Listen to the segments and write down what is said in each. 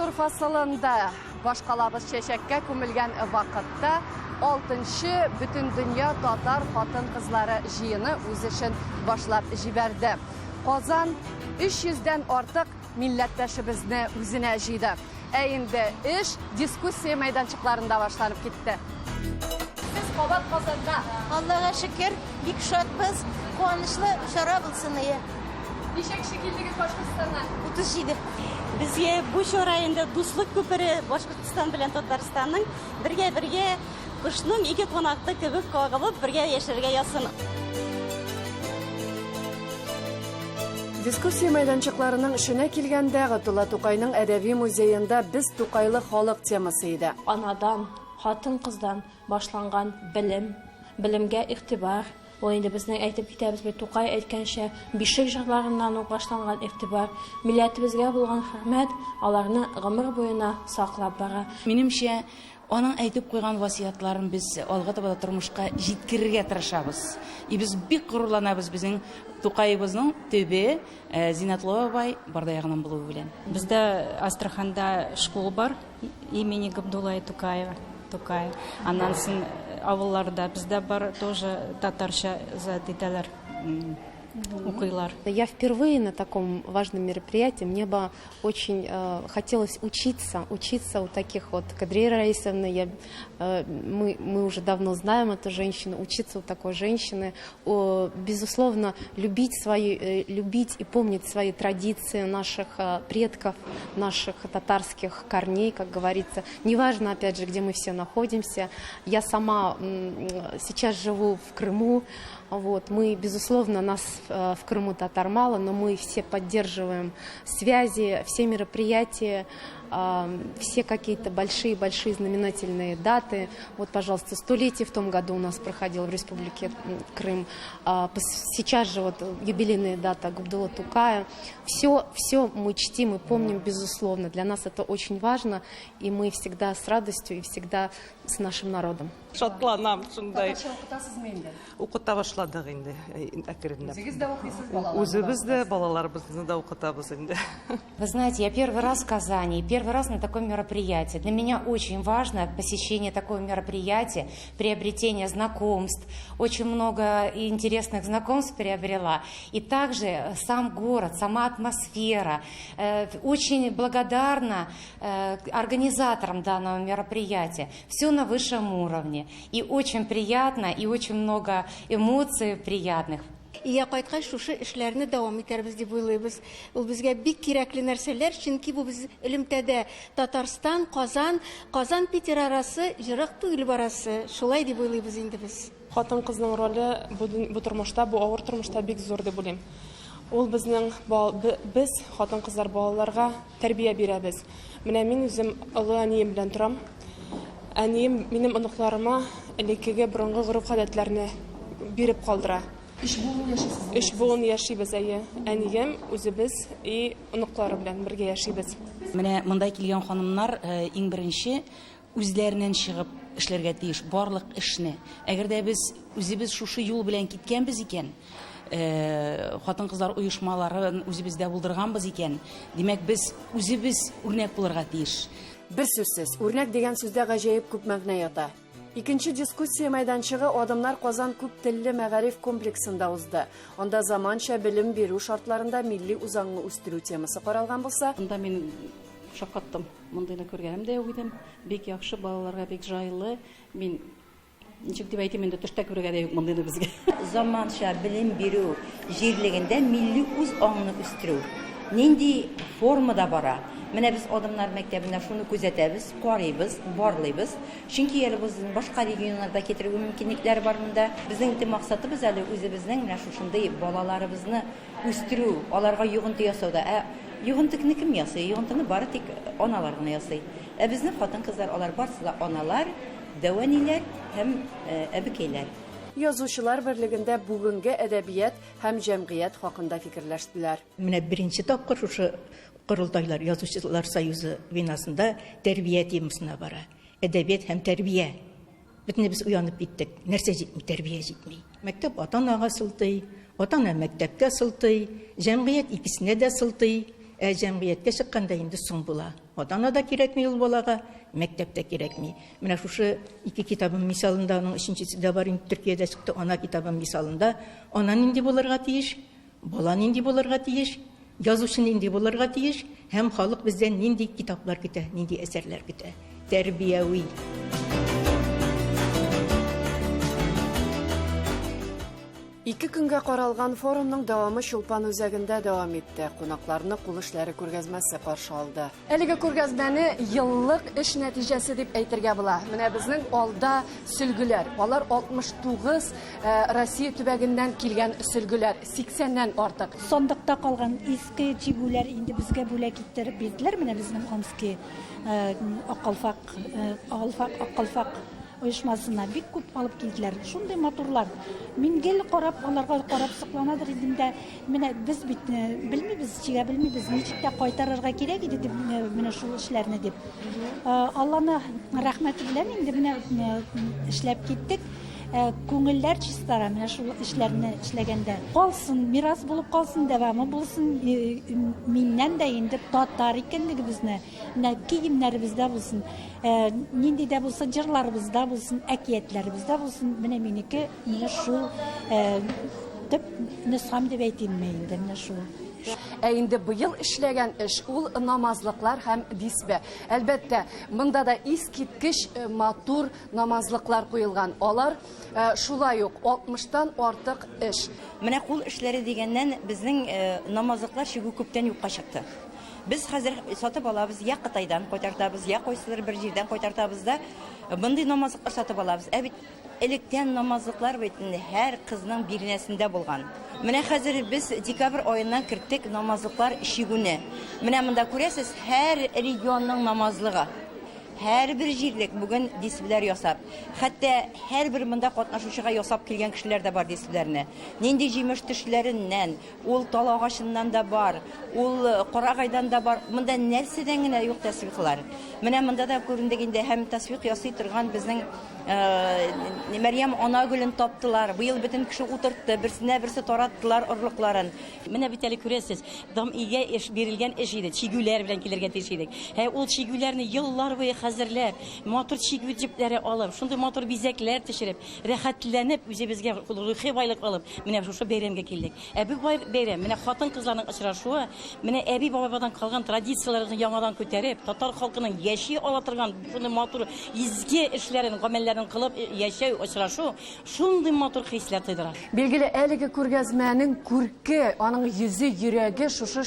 матур фасылында, башкалабыз чәчәккә күмелгән вакытта, алтынчы Бөтендөнья татар хатын-кызлары җыены үз эшен башлап җибәрде. Казан 300 дән артык милләттәшебезне үзенә җыйды. Ә инде эш дискуссия мәйданчыкларында башланып китте. Сез кабат Казанда. Аллага шөкер, бик шатбыз. Куанычлы чара булсын ие. Ничә кеше килдегез Башкортстаннан? 37. Безгә бу чара инде дуслык күпере Башкортстан белән Татарстанның бергә-бергә кошның ике канаты кебек кагылып бергә яшәргә язсын. Дискуссия мәйданчыкларының эшенә килгәндә, Габдулла Тукайның әдәби музеенда Без Тукайлы халык темасы иде. Анадан, хатын-кыздан башланган белем, белемгә игътибар, ул инде безнең әйтеп китәбез бит, Тукай әйткәнчә, бишек җырларыннан ук башланган игътибар, милләтебезгә булган хөрмәт аларны гомер буена саклап бара. Минемчә, Аның әйтеп куйган васыятларын без алга таба да тормышка җиткерергә тырышабыз. И без бик горурланабыз безнең Тукаебызның төбе Зиннәтулла бабай Барда ягыннан булуы белән. Бездә Астраханда школа бар имени Габдуллаи Тукаева, Тукая. Аннан соң авылларда бездә бар тоже татарча зат итәләр. Укыйлар. Я впервые на таком важном мероприятии. Мне бы очень хотелось учиться, учиться у таких вот Кадрии Раисовны. Мы уже давно знаем эту женщину, учиться у такой женщины. Безусловно, любить и помнить свои традиции наших предков, наших татарских корней, как говорится. Неважно, опять же, где мы все находимся. Я сама сейчас живу в Крыму. Мы, безусловно, нас в Крыму татар мало, но мы все поддерживаем связи, все мероприятия, все какие-то большие-большие знаменательные даты. Вот, пожалуйста, столетие в том году у нас проходило в Республике Крым. Сейчас же юбилейная дата Габдулла Тукая. Все мы чтим и помним, безусловно. Для нас это очень важно, и мы всегда с радостью и всегда с нашим народом. Шатланам шундай. Татарча укытасызмы инде? Укыта башладык инде, әкренләп. Үзегез дә укыйсыз, балаларны да Үзебез дә, укытасыз. балаларыбызны да укытабыз инде. Вы знаете, я первый раз в Казани, первый раз на таком мероприятии. Для меня очень важно посещение такого мероприятия, приобретение знакомств. Очень много интересных знакомств приобрела. И также сам город, сама атмосфера. Очень благодарна организаторам данного мероприятия. Все на высшем уровне. И очень приятно, и очень много эмоций приятных. Өйгә кайткач шушы эшләрне дәвам итәрбез дип уйлыйбыз. Ул безгә бик кирәкле нәрсәләр, чөнки бу без элемтәдә Татарстан, Казан, Казан Питер арасы ерак түгел барасы. Шулай дип уйлыйбыз инде без. Хатын-кызның роле бу тормышта, бу авыр тормышта бик зур дип уйлыйм. Ул безнең без хатын-кызлар балаларга тәрбия бирәбез. Менә мин үзем олы әнием белән торам. Әнием минем оныкларыма элеккеге борынгы гореф-гадәтләрне биреп калдыра. Өч буын яшисез? Өч буын яшибез, әйе. Әнием, үзебез и оныклары белән бергә яшибез. Менә монда килгән ханымнар иң беренче үзләреннән чыгып эшләргә тиеш барлык эшне. Әгәр дә без үзебез шушы юл белән киткәнбез икән, хатын-кызлар оешмаларын үзебездә булдырганбыз икән, димәк без үзебез үрнәк булырга тиеш. Бер сүзсез, үрнәк дигән сүздә гаҗәеп күп мәгънә ята. Икенче дискуссия мәйданчыгы Адымнар Казан күп телле мәгариф комплексында узды. Анда заманча белем бирү шартларында милли үзаңны үстерү темасы каралган булса, Монда мин шаккаттым. Мондыйны күргәнем дә юк идем. Бик яхшы, балаларга бик җайлы. Мин ничек дип әйтим инде, төштә күрергә дә юк мондыйны безгә. Заманча белем бирү җирлегендә милли үз аңны үстерү нинди формада бара? Менә без Адымнар мәктәбендә шуны күзәтәбез, карыйбыз, барлыйбыз. Чөнки әле безнең башка регионнарда китерү мөмкинлекләре бар монда. Безнең төп максатыбыз әле үзебезнең менә шушындый балаларыбызны үстерү, аларга йогынты ясауда. Ә йогынтыны кем ясый? Йогынтыны бары тик аналар гына ясый. Ә безнең хатын-кызлар, алар барысы да аналар, дәү әниләр һәм әбекәйләр. Язучылар берлегендә бүгенге әдәбият һәм җәмгыять хакында фикерләштеләр. Менә беренче тапкыр шушы корылтайлар Язучылар союзы бинасында тәрбия темасына бара. Әдәбият һәм тәрбия. Бөтенебез уянып киттек. Нәрсә җитми? Тәрбия җитми. Мәктәп ата-анага сылтый, ата-ана мәктәпкә сылтый, җәмгыять икесенә дә сылтый. Ә җәмгыятькә чыкканда инде соң була. Ата-ана да кирәкми ул балага, мәктәп тә кирәкми. Менә шушы ике китабым мисалында, аның өченчесе дә бар инде, Төркиядә чыкты, ана китабым мисалында, ана нинди булырга тиеш, бала нинди булырга тиеш, язучы нинди булырга тиеш, һәм халык бездән нинди китаплар көтә, нинди әсәрләр көтә. Тәрбияви. Ике көнгә каралган форумның дәвамы Чулпан үзәгендә дәвам итте. Кунакларны кул эшләре күргәзмәсе каршы алды. Әлеге күргәзмәне еллык эш нәтиҗәсе дип әйтергә була. Менә безнең алда сөлгеләр. Алар 69 Россия төбәгеннән килгән сөлгеләр, 80-нән артык. Сандыкта калган иске чигүләр инде безгә бүләк иттереп бирделәр. Менә безнең Омски Аккалфак, Алфак, Аккалфак оешмасына бик күп алып килделәр. Шундый матурлар. Мин гел карап, аларга карап сокланадыр идем дә, менә без бит белмибез, чигә белмибез, ничек тә кайтарырга кирәк иде дип, менә шул эшләрне дип. Алланы рәхмәте белән инде менә эшләп киттек. Күңелләр чистара менә шул эшләрне эшләгәндә. Калсын, мирас булып калсын, дәвамы булсын. Миннән дә инде татар икәнлегебезне, менә киемнәребездә булсын, нинди дә булса җырларыбызда булсын, әкиятләребездә булсын, менә минеке менә шул төп нөсхәм дип әйтимме инде, менә шул. Ә инде быел эшләгән эш ул намазлыклар һәм дисбе. Әлбәттә, монда да искиткеч матур намазлыклар куелган. Алар шулай ук 60-тан артык эш. Менә кул эшләре дигәннән безнең намазлыклар чигү күптән юкка чыкты. Без хәзер сатып алабыз, я Кытайдан кайтартабыз, я кайсыдыр бер җирдән кайтартабыз да, мондый намазлыклар сатып алабыз. Ә бит электән намазлыклар бит инде һәр кызның бирнәсендә булган. Менә хәзер без декабрь аеннан керттек намазлыклар чигүне. Менә монда күрәсез, һәр регионның намазлыгы. Һәрбер җирлек бүген дисбеләр ясап, хәтта һәрбер монда катнашучыга ясап килгән кешеләр дә бар дисбеләрне. Нинди җимеш төшләреннән, ул тал агачыннан да бар, ул карагайдан да бар. Монда нәрсәдән генә юк тасвиклар. Менә монда да күрендек инде һәм тасвик ясый торган безнең Мәрьям ана гөлен таптылар. Быел бөтен кеше утыртты, берсенә берсе тараттылар орлыкларын. Менә бит әле күрәсез, дам өйгә эш бирелгән эш иде, чигүләр белән килергә тиеш идек. Һә, ул чигүләрне еллар буе хәзерләп, матур чигү җепләре алып, шундый матур бизәкләр төшереп, рәхәтләнеп үзебезгә рухи байлык алып, менә шушы бәйрәмгә килдек. Ә бу бәйрәм, менә хатын-кызларның очрашуы, менә әби-бабабадан калган традицияләрне яңадан күтәреп, татар халкының яши ала торган шундый матур изге эшләрен, гамәлләрен кылып яшәү, очрашу шундый матур хисләр тудыра. Билгеле, әлеге күргәзмәнең күрке, аның йөзе, йөрәге шушы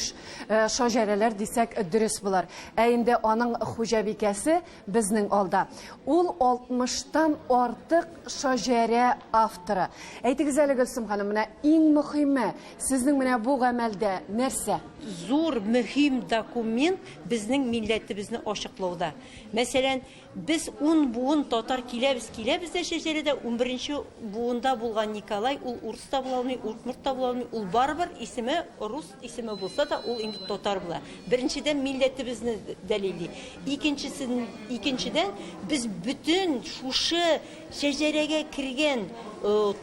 шаҗәрәләр дисәк дөрес булыр. Ә инде аның хуҗабикәсе безнең алда. Ул 60-тан артык шаҗәрә авторы. Әйтегез әле, Гөлсем ханым, менә иң мөһиме сезнең менә бу гамәлдә нәрсә? Зур мөһим документ безнең милләтебезне ачыклауда. Мәсәлән, без 10 буын татар киләбез, киләбез дә шәҗәрәдә 11 буында булган Николай, ул урыс та була алмый, удмурт та була алмый, ул барыбер исеме рус исеме булса да, ул инде татар була. Беренчедән, милләтебезне дәлилли. Икенчесен, икенчедән, без бөтен шушы шәҗәрәгә кергән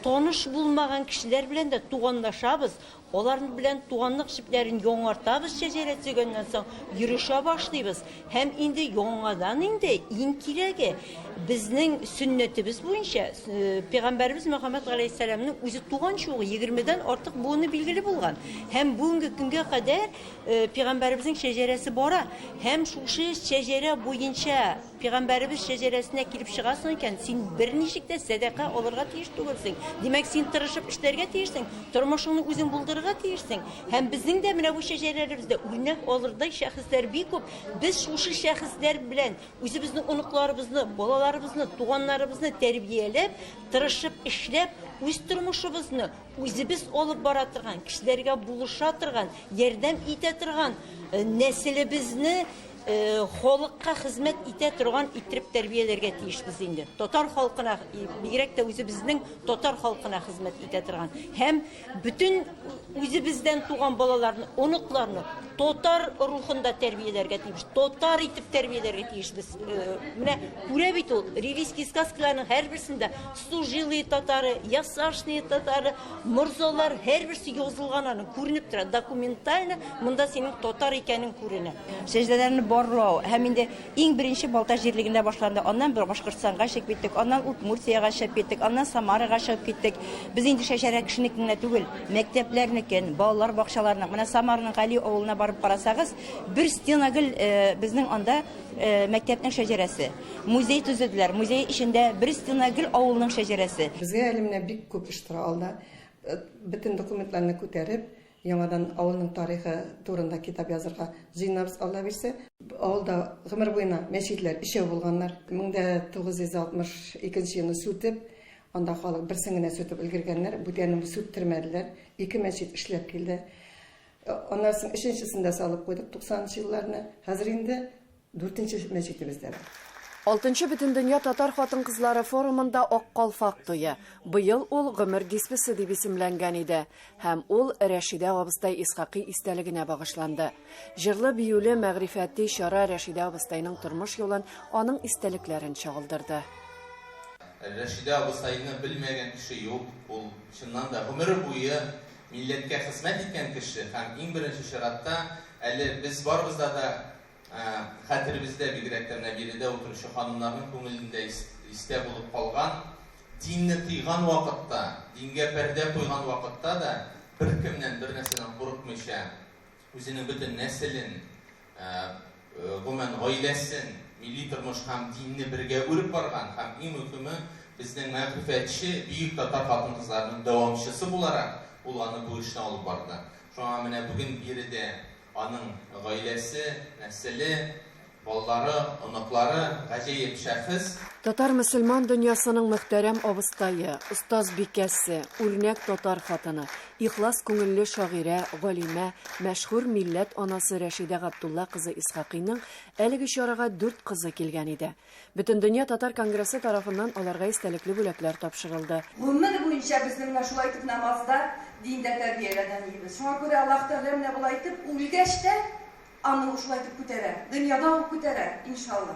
таныш булмаган кешеләр белән дә туганлашабыз, алар белән туганлык җепләрен яңартабыз, шәҗәрә төзегәннән соң йөрешә башлыйбыз. Һәм инде яңадан инде иң кирәге безнең сөннәтебез буенча Пәйгамбәребез Мөхәммәд галәйһиссәламның үзе туган чугы 20-дән артык буыны билгеле булган. Һәм бүгенге көнгә кадәр Пәйгамбәребезнең шәҗәрәсе бара. Һәм шушы шәҗәрә буенча Пәйгамбәребез шәҗәрәсенә килеп чыгасың икән, син берничек тә сәдака алырга тиеш түгелсең. Димәк, син тырышып эшләргә тиешсең, тормышыңны үзең булдырырга тиешсең. Һәм безнең дә менә бу шәҗәрәләребездә үрнәк алырдай шәхесләр бик күп. Без шушы шәхесләр белән үзебезнең оныкларыбызны, балаларыбызны, туганнарыбызны тәрбияләп, тырышып эшләп, үз тормышыбызны үзебез алып бара торган, кешеләргә булыша торган, ярдәм итә торган, нәселебезне халыкка хезмәт итә торган иттереп тәрбияләргә тиешбез инде. Татар халкына, бигрәк тә үзебезнең татар халкына хезмәт итә торган. Һәм бөтен үзебездән туган балаларны, оныкларны Татар рухында тәрбияләргә тиеш, татар итеп тәрбияләргә тиешбез. Менә күрә бит ул, ревизский сказкаларның һәрберсендә служилые татары, ясашные татары, морзалар һәрберсе язылган аның, күренеп тора. Документально монда синең татар икәнең күренә. Шәҗәрәләрне барлау һәм инде иң беренче Балтач җирлегендә башланды. Аннан бер Башкортстанга чыгып киттек, аннан Удмуртиягә чыгып киттек, аннан Самарага чыгып киттек. Без инде шәҗәрә кешенекен генә түгел, мәктәпләрнекен, балалар бакчаларының. Менә Самараның Гали авылына барып карасагыз, бер стена гел безнең анда мәктәпнең шәҗәрәсе. Музей төзеделәр, музей эчендә бер стена гел авылның шәҗәрәсе. Безгә әле менә бик күп эш тора алда. Бөтен документларны күтәреп, яңадан авылның тарихы турында китап язырга җыенабыз, Алла бирсә. Авылда гомер буена мәчетләр өчәү булганнар. 1962 елны сүтеп, анда халык берсен генә сүтеп өлгергәннәр, бүтәнен сүттермәделәр. Ике мәчет эшләп килде. Аннан соң өченчесен дә салып куйдык 90 елларны. Хәзер инде дүртенче мәчетебез дә бар. Алтынчы Бөтендөнья татар хатын-кызлары форумында Ак калфак туе. Быел ул Гомер дисбесе дип исемләнгән иде. Һәм ул Рәшидә абыстай Исхакый истәлегенә багышланды. Җырлы-биюле мәгърифәти чара Рәшидә абыстайның тормыш юлын, аның истәлекләрен чагылдырды. Рәшидә абыстайны белмәгән кеше юк. Ул, чыннан да, гомере буе милләткә хезмәт иткән кеше һәм иң беренче чиратта әле без барыбызда да хәтеребездә, бигрәк тә менә биредә утыручы ханымнарның күңелендә истә булып калган, динне тыйган вакытта, дингә пәрдә куйган вакытта да беркемнән, бер нәрсәдән курыкмыйча, үзенең бөтен нәселен, гомумән гаиләсен, милли тормыш һәм динне бергә үреп барган һәм иң мөһиме, безнең мәгърифәтче, бөек татар хатын-кызларының дәвамчысы буларак, ул аны бу эшне алып барды. Шуңа менә бүген биредә аның гаиләсе, нәселе, балалары, оныклары, гаҗәеп шәхес. Татар мөселман дөньясының мөхтәрәм абыстае, остазбикәсе, үрнәк татар хатыны, ихлас күңелле шагыйрә, галимә, мәшһүр милләт анасы Рәшидә Габдулла кызы Исхакыйның әлеге чарага дүрт кызы килгән иде. Бөтендөнья татар конгрессы тарафыннан аларга истәлекле бүләкләр тапшырылды. Гомер буенча безне менә шулай итеп намазда, диндә тәрбияләде әниебез. Шуңа күрә Аллаһ Тәгалә менә болай итеп үлгәч тә аны шулай итеп күтәрә. Дөньяда ук күтәрә, иншалла.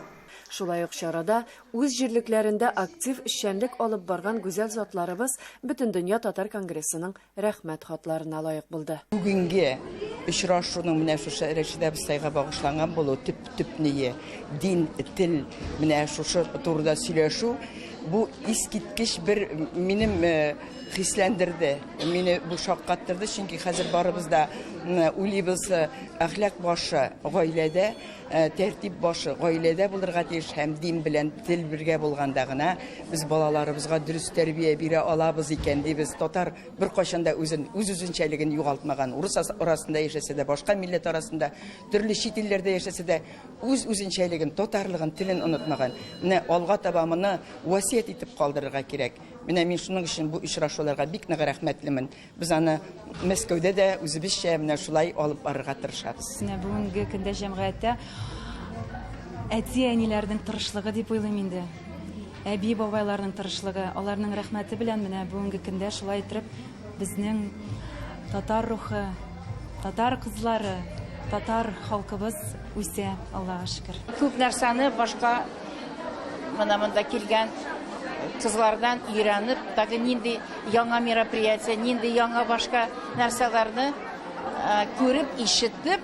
Шулай ук чарада үз җирлекләрендә актив эшчәнлек алып барган гүзәл затларыбыз Бөтендөнья татар конгрессының Рәхмәт хатларына лаек булды. Бүгенге очрашуның менә шушы Рәшидә абыстайга багышланган булу, төп төп ние, дин, тел, менә шушы турыда сөйләшү, бу искиткеч бер минем хисләндерде, мине бу шаккаттырды, чөнки хәзер барыбыз да уйлыйбыз, әхлак башы гаиләдә, тәртип башы гаиләдә булырга тиеш һәм дин белән тел бергә булганда гына без балаларыбызга дөрес тәрбия бирә алабыз икән дибез. Татар беркайчан да үзен, үз үзенчәлеген югалтмаган. Урыс арасында яшәсә дә, башка милләт арасында, төрле чит илләрдә яшәсә дә, үз үзенчәлеген, татарлыгын, телен онытмаган. Менә алга таба моны васыять итеп калдырырга кирәк. Менә мин шуның өчен бу очрашуларга бик нык рәхмәтлемен. Без аны Мәскәүдә дә үзебезчә менә шулай алып барырга тырышабыз. Менә бүгенге көндә җәмгыятьтә әти-әниләрнең тырышлыгы дип уйлыйм инде. Әби-бабайларның тырышлыгы, аларның рәхмәте белән менә бүгенге көндә шулай итеп безнең татар рухы, татар кызлары, татар халкыбыз үсә, Аллага шөкер. Күп нәрсәне башка менә монда килгән кызлардан өйрәнеп, тагы нинди яңа мероприятие, нинди яңа башка нәрсәләрне күреп, ишетеп,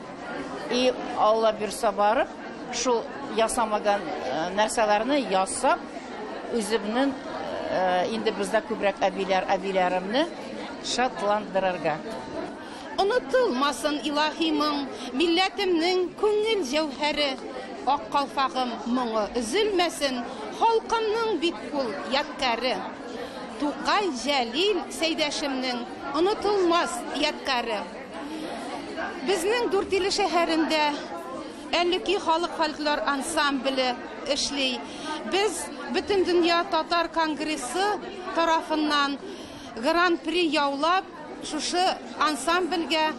и Алла бирса барып, шул ясамаган нәрсәләрне ясап, үземнең инде бездә күбрәк әбиләр, әбиләремне шатландырырга. Онытылмасын илаһи моң, милләтемнең күңел җәүһәре. Ак калфагым моңы өзелмәсен, халкымның бит ул ядкәре. Тукай, Җәлил, Сәйдәшемнең онытылмас ядкәре. Безнең Дүртөйле шәһәрендә Әллүки халык фольклор ансамбле эшли. Без Бөтендөнья татар конгрессы тарафыннан Гран-при яулап, шушы ансамбльгә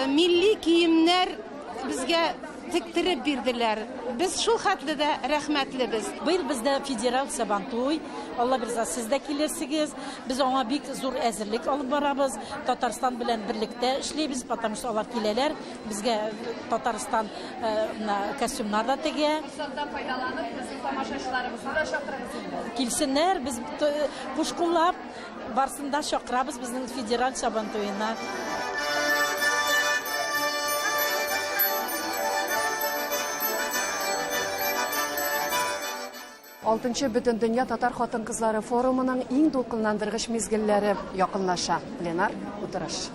милли киемнәр безгә тектереп бирделәр. Без шул хәтле дә рәхмәтлебез. Быел бездә федераль Сабантуй. Алла бирса, сез дә килерсегез. Без аңа бик зур әзерлек алып барабыз. Татарстан белән берлектә эшлибез, потому что алар киләләр. Безгә Татарстан менә костюмнар да тегә. Форсаттан файдаланып, безнең тамашачыларыбызны да чакырыгыз инде. Килсеннәр, без куш куллап барсын да чакырабыз безнең федераль Сабантуена. Алтынчы Бөтендөнья татар хатын-кызлары форумының иң дулкынландыргыч мизгелләре якынлаша. Пленар утырыш.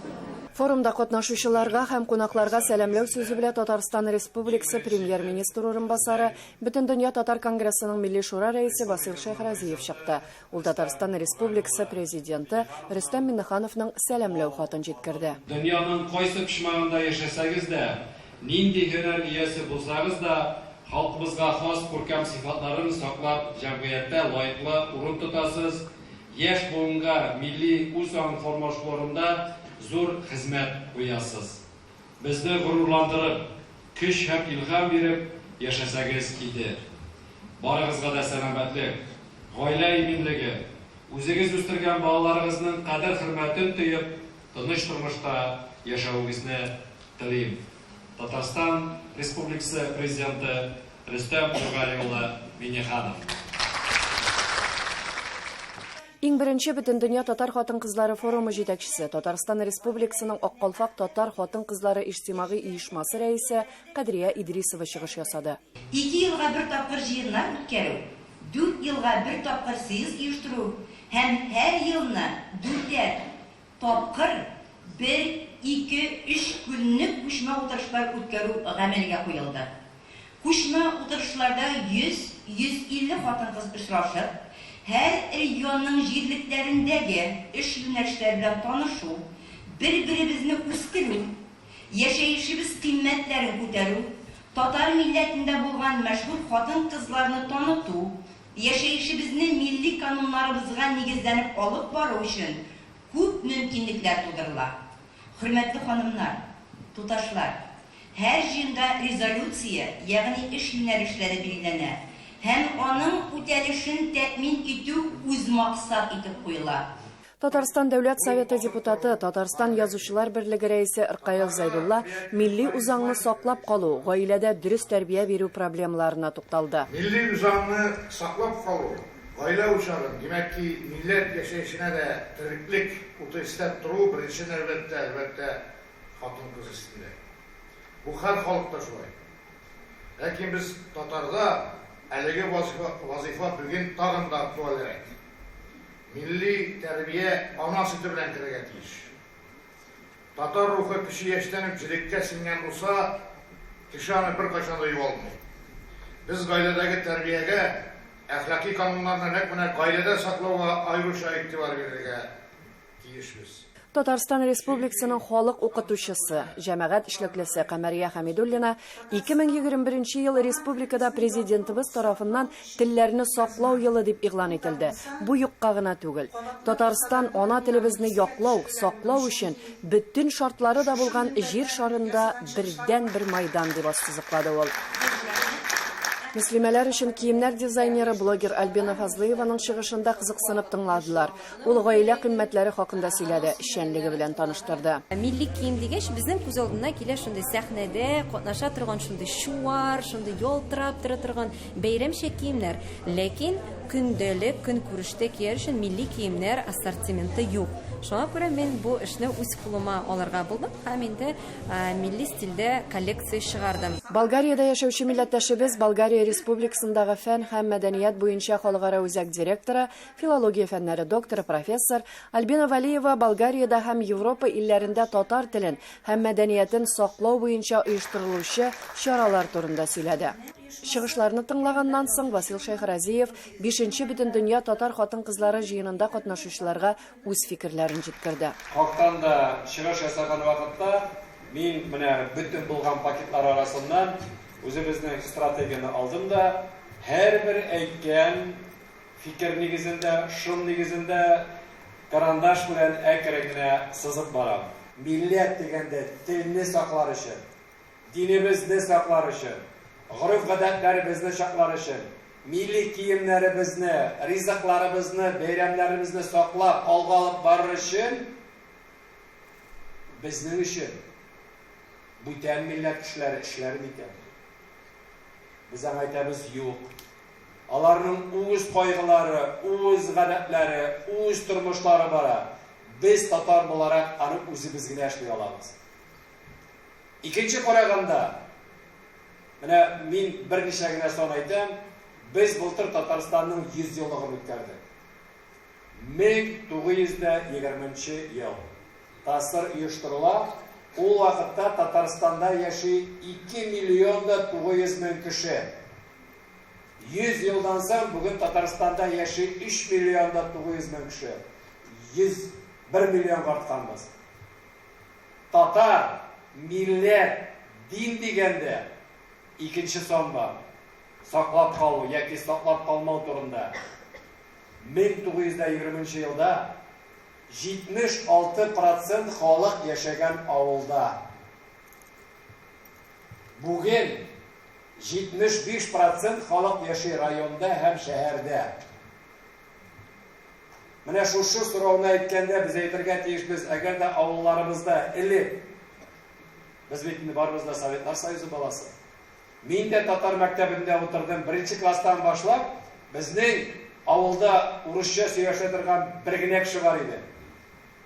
Форумда катнашучыларга һәм кунакларга сәламләү сүзе белән Татарстан Республикасы Премьер-министр урынбасары, Бөтендөнья татар конгрессының Милли шура рәисе Васил Шәйхразиев чыкты. Ул Татарстан Республикасы Президенты Рөстәм Миңнехановның сәламләү хатын җиткерде. Дөньяның кайсы почмагында яшәсәгез дә, нинди һөнәр иясе булсагыз да, халкыбызга хас күркәм сыйфатларын саклап, җәмгыятьтә лаеклы урын тотасыз, яшь буынга милли үзаң формалаштыруында зур хезмәт куясыз. Безне горурландырып, көч һәм илһам биреп яшәсәгез иде. Барыгызга да сәламәтлек, гаилә иминлеге, үзегез үстергән балаларыгызның кадер-хөрмәтен тоеп, тыныч тормышта яшәвегезне телим. Татарстан Республикасы Президенты Рөстәм Нургали улы Миңнеханов. Иң беренче Бөтендөнья татар хатын-кызлары форумы җитәкчесе, Татарстан Республикасының Ак калфак татар хатын-кызлары иҗтимагый оешмасы рәисе Кадрия Идрисова чыгыш ясады. Ике елга бер тапкыр җыеннар үткәрү, дүрт елга бер тапкыр съезд оештыру һәм һәр елны дүртәр тапкыр бер, ике, өч көнлек күчмә утырышлар үткәрү гамәлгә куелды. Күчмә утырышларда 100, 150 хатын-кыз очрашып, һәр регионның җирлекләрендәге эш юнәлешләре белән танышу, бер-беребезне үстерү, яшәешебез кыйммәтләрен күтәрү, татар милләтендә булган мәшһүр хатын-кызларны таныту, яшәешебезне милли кануннарыбызга нигезләнеп алып бару өчен күп мөмкинлекләр тудырыла. Хөрмәтле ханымнар, туташлар! Һәр җыенда резолюция, ягъни эш юнәлешләре билгеләнә һәм аның үтәлешен тәэмин итү үзмаксат итеп куела. Татарстан Дәүләт Советы депутаты, Татарстан Язучылар берлеге рәисе Ркаил Зәйдулла милли үзаңны саклап калу, гаиләдә дөрес тәрбия бирү проблемаларына тукталды. Милли үзаңны саклап калу, гаилә учагын, димәк ки, милләт яшәешенә дә тереклек уты өстәп тору беренче нәүбәттә, әлбәттә, хатын-кыз өстендә. Бу һәр халыкта шулай. Ләкин без татарда әлеге вазифа, вазыйфа бүген тагын да актуальрәк. Милли тәрбия ана сөте белән керергә тиеш. Татар рухы кече яшьтән үк җелеккә сеңгән булса, кеше аны беркайчан да югалтмый. Без гаиләдәге тәрбиягә, әхлаки кануннарны нәкъ менә гаиләдә саклауга аеруча игътибар бирергә тиешбез. Татарстан Республикасының халык укытучысы, җәмәгать эшлеклесе Камәрия Хәмидуллина 2021 ел республикада президентыбыз тарафыннан телләрне саклау елы дип игълан ителде. Бу юкка гына түгел. Татарстан ана телебезне яклау, саклау өчен бөтен шартлары да булган җир шарында бердәнбер майдан дип ассызыклады ул. Мөслимәләр өчен киемнәр дизайнеры блогер Альбина Фазлыеваның чыгышын да кызыксынып тыңладылар. Ул гаилә кыйммәтләре хакында сөйләде, эшчәнлеге белән таныштырды. Милли кием дигәч, безнең күз алдына килә шундый сәхнәдә катнаша торган шундый чуар, шундый ялтырап тора торган бәйрәмчә киемнәр. Ләкин көндәлек көнкүрештә кияр өчен милли киемнәр ассортименты юк. Шуңа күрә мин бу эшне үз кулыма алырга булдым һәм инде милли стильдә коллекция чыгардым. Болгариядә яшәүче милләттәшебез, Болгария Республикасындагы фән һәм мәдәният буенча халыкара үзәк директоры, филология фәннәре докторы, профессор Альбина Вәлиева Болгариядә һәм Европа илләрендә татар телен һәм мәдәниятен саклау буенча оештырылучы чаралар турында сөйләде. Чыгышларны тыңлаганнан соң Васил Шәйхразиев Бишенче Бөтендөнья татар хатын-кызлары җыенында катнашучыларга үз фикерләрен җиткерде. Хактан да чыгыш ясаган вакытта мин менә бөтен булган пакетлар арасыннан үзебезнең стратегияне алдым да, һәрбер әйткән фикер нигезендә, шом нигезендә карандаш белән әкрен генә сызып барам. Милләт дигәндә телне саклар өчен, Динебезне саклар өчен, гореф-гадәтләребезне саклар өчен, милли киемнәребезне, ризыкларыбызны, бәйрәмнәребезне саклап, алга алып барыр өчен, безнең өчен бүтән милләт кешеләре эшләр микән? Без аңа әйтәбез, юк. Аларның үз кайгылары, үз гадәтләре, үз тормышлары бара. Без татар буларак аны үзебез генә эшли алабыз. Икенче караганда, менә мин берничә генә сан әйтәм, без былтыр Татарстанның 100 еллыгын үткәрдек. 1920 нче ел. ТАССР оештырыла, ул вакытта Татарстанда яши 2 миллион да 900 мең кеше. 100 елдан соң бүген Татарстанда яши 3 миллион да 900 мең кеше. 101 миллионга артканбыз. Татар, милләт, дин дигәндә икенче сан бар. Саклап калу яки саклап калмау турында. 1920 нче елда 76 процент халык яшәгән авылда. Бүген 75 процент халык яши районда һәм шәһәрдә. Менә шушы сорауны әйткәндә без әйтергә тиешбез, әгәр дә авылларыбызда элек, без бит инде барыбыз да Советлар Союзы баласы. Мин дә татар мәктәбендә утырдым, беренче класстан башлап, безнең авылда урысча сөйләшә торган бер генә кеше бар иде.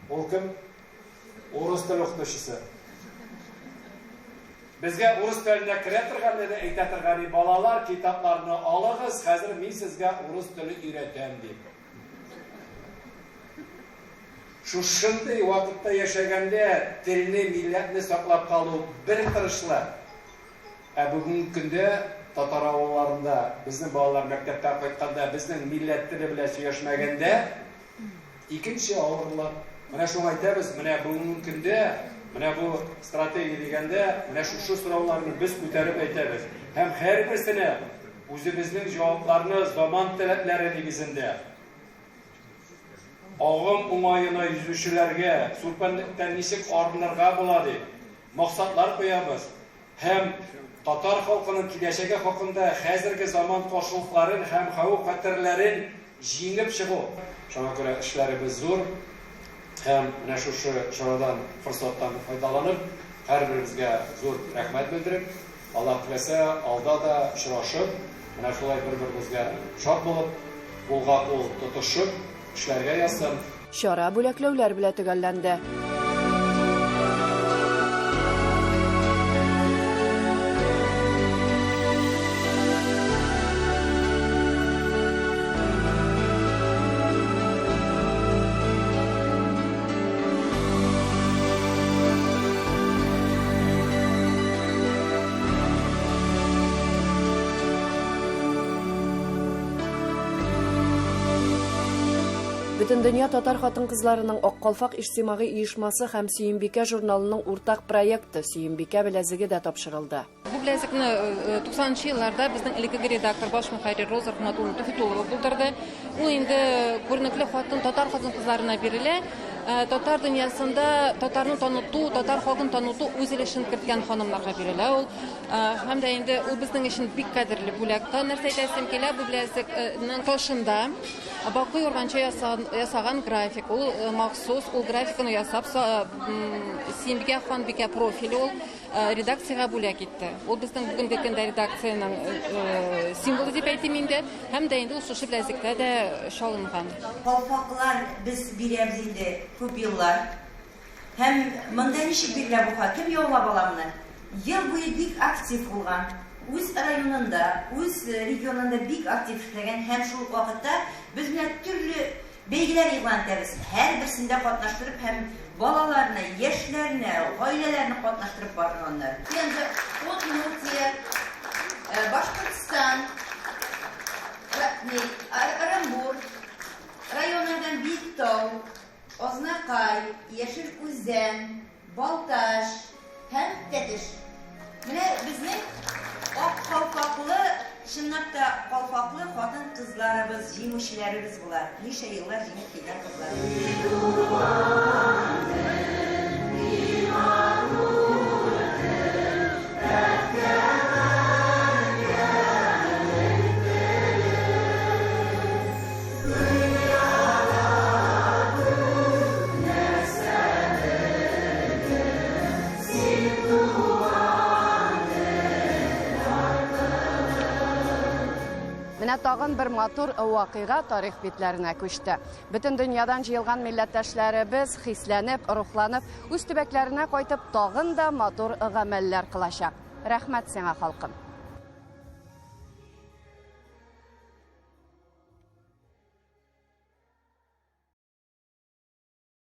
Ул кем? Урыс теле укытучысы. Безгә урыс теленә керә торган иде, әйтә торган иде, балалар, китапларны алыгыз, хәзер мин сезгә урыс теле өйрәтәм, дип. Шушындый вакытта яшәгәндә телне, милләтне саклап калу бер тырышлык. Ә бүгенге көндә татар авылларында безнең балалар мәктәптән кайтканда безнең милләт теле белән сөйләшмәгәндә, Икенче авырлык. Менә шуңа әйтәбез, менә бүгенге көндә, менә бу стратегия дигәндә, менә шушы сорауларны без күтәреп әйтәбез. Һәм һәрберсенә үзебезнең җавапларны заман таләпләре нигезендә, агым уңаена йөзүчеләргә сүлпәнлектән ничек арынырга була дип, максатлар куябыз. Һәм татар халкының киләчәге хакында хәзерге заман каршылыкларын һәм хәвеф-хәтәрләрен җиңеп чыгу. Шуңа күрә эшләребез зур һәм менә шушы чарадан, форсаттан файдаланып, һәрберебезгә зур рәхмәт белдереп, Аллаһ теләсә, алда да очрашып, менә шулай бер-беребезгә шат булып, кулга-кул тотышып эшләргә язсын. Чара бүләкләүләр белә төгәлләнде. Бөтендөнья татар хатын-кызларының Ак калфак иҗтимагый оешмасы һәм Сөембикә журналының уртак проекты Сөембикә беләзеге дә тапшырылды. Бу беләзекне 90 нчы елларда безнең элеккеге редактор, баш мөхәррир Роза Рахматуллина Туфитулова булдырды. Ул инде күренекле хатын, татар хатын-кызларына бирелә. Татар дөньясында татарны таныту, татар халкын таныту үз өлешен керткән ханымнарга бирелә ул. Һәм дә инде ул безнең өчен бик кадерле бүләк. Тагын нәрсә әйтәсем килә, бу беләзекнең ташында Бакый Урманче ясаган график. Ул махсус, ул графиканы ясап, Сөембикә ханбикә профиле ул редакциягә бүләк итте. Ул безнең бүгенге көндә редакциянең символы дип әйтим инде. Һәм дә инде ул шушы беләзектә дә чалынган. Калфаклар без бирәбез инде күп еллар. Һәм монда ничек бирелә бу хак? Кем яулап ала моны? Ел буе бик актив булган, үз районында, үз регионында бик актив эшләгән һәм шул ук вакытта без менә төрле бәйгеләр игълан итәбез. Һәрберсендә катнаштырып һәм балаларны, яшьләрне, гаиләләрне катнаштырып барганнар. Пенза, Удмуртия, Башкортстан, Оренбург, районнардан Биектау, Азнакай, Яшел Үзән, Балтач һәм Тәтеш. Менә безнең ак калфаклы, чынлап та калфаклы хатын-кызларыбыз, җиңүчеләребез болар. Ничә еллар җиңеп килгән кызлар. Менә тагын бер матур вакыйга тарих битләренә күчте. Бөтен дөньядан җыелган милләттәшләребез хисләнеп, рухланып, үз төбәкләренә кайтып тагын да матур гамәлләр кылачак. Рәхмәт сиңа, халкым!